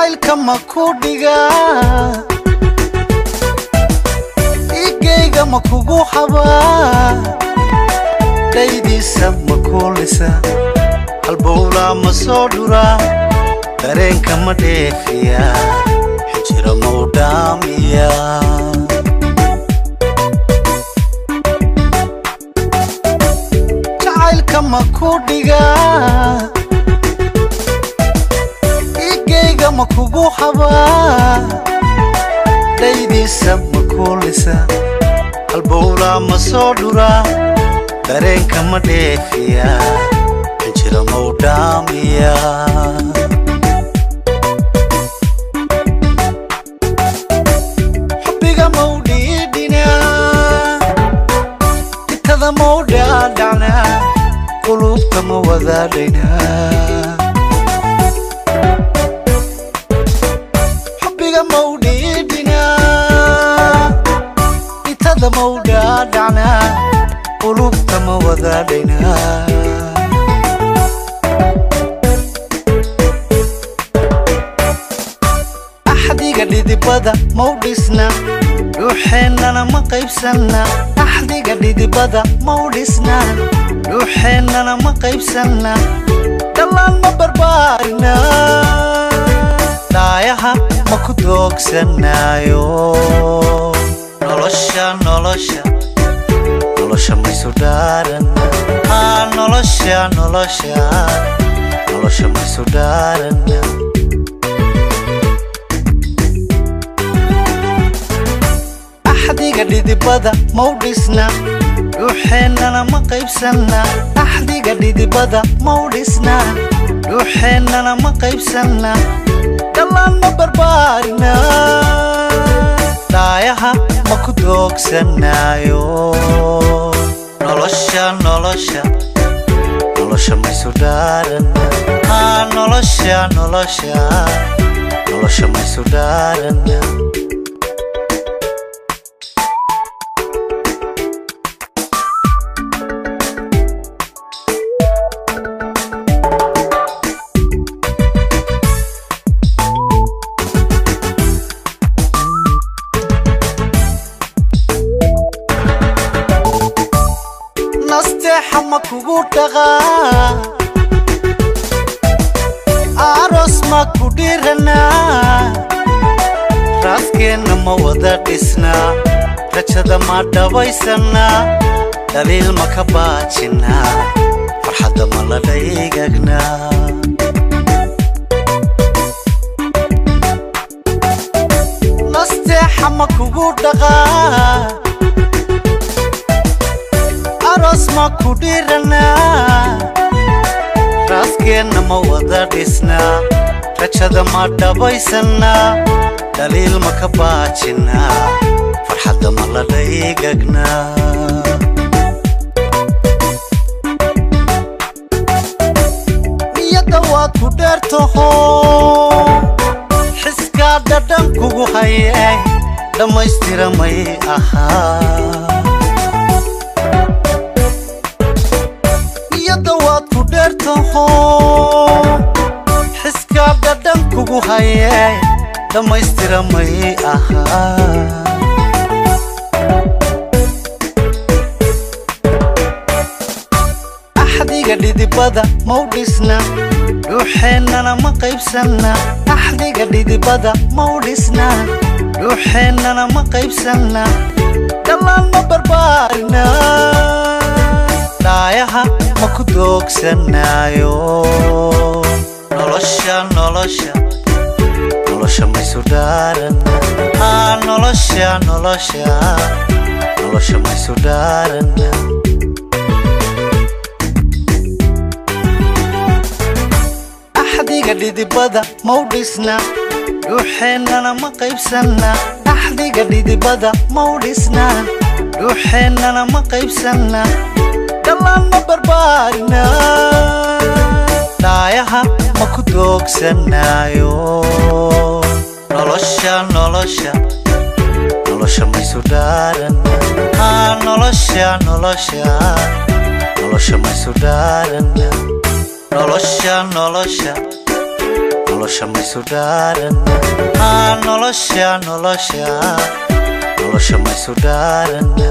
Jacaylka ma ku dhigaa, igayga ma kugu habaa, dhaydiisa ma kuulisa, halbowlaa ma soo dhuraa, dareenka ma dheefiyaa, xinjira ma u dhaamiyaa? Jacaylka ma ku dhigaa, igayga ma kugu habaa, dhaydiisa ma kuulisa, halbowlaa ma soo dhuraa, dareenka ma dheefiyaa, xinjira ma u dhaamiyaa? Xubbiga ma u dhiidhinaa, itada ma u dhaadhacnaa, qulubta ma wadaadhaynaa? Xubbiga ma u dhiidhinaa, itada ma u dhaadhacnaa, qulubta ma wadaadhaynaa? Axdiga dhidibada mau dhisna, dhuuxeennana ma qaybsanna. Axdiga dhidibada mau dhisna, dhuuxeennana ma qaybsanna, dhallaan ma barbaarina, dhaayaha ma ku doogsanaayo? Nolosha, nolosha, nolosha maysu dhaarana? Haa, nolosha, nolosha, nolosha maysu dhaarana? Axdiga dhidibada mau dhisna, dhuuxeennana ma qaybsanna. Axdiga dhidibada mau dhisna, dhuuxeennana ma qaybsanna, dhallaan ma barbaarina, dhaayaha ma ku doogsanaayo? Nolosha, nolosha, nolosha maysu dhaarana? Haa, nolosha, nolosha, nolosha maysu dhaarana? Nasteexa ma kugu dhaqaa, aroos ma ku dhiranaa, raaskeenna ma wada dhisnaa, rajada ma dhabaysanaa, dhaliil ma ka baajinaa, farxadda ma la dhaygagnaa? Nasteexa ma kugu dhaqaa, aroos ma ku dhiranaa, raaskeenna ma wada dhisnaa, rajada ma dhabaysanaa, dhaliil ma ka baajinaa, farxadda ma la dhaygagnaa? Niyadda waad ku dheertaho, xiskaa dhadhan kugu haye, dhammaystira may ahaa? Niyadda waad ku dheertaho, xiskaa dhadhan kugu haye, dhammaystira may ahaa? Axdiga dhidibada mau dhisna, dhuuxeennana ma qaybsanna. Axdiga dhidibada mau dhisna, dhuuxeennana ma qaybsanna, dhallaan ma barbaarina, dhaayaha ma ku doogsanaayo? Nolosha, nolosha, nolosha maysu dhaarana? Haa, nolosha, nolosha, nolosha maysu dhaarana? Axdiga dhidibada mau dhisna, dhuuxeennana ma qaybsanna. Axdiga dhidibada mau dhisna, dhuuxeennana ma qaybsanna, dhallaan ma barbaarina, dhaayaha ma ku doogsanaayo? Nolosha, nolosha, nolosha maysu dhaarana? Haa, nolosha, nolosha, nolosha maysu dhaarana? Nolosha, nolosha, Nolosha maysu dhaarana? Nolosha, nolosha, nolosha maysu dhaarana?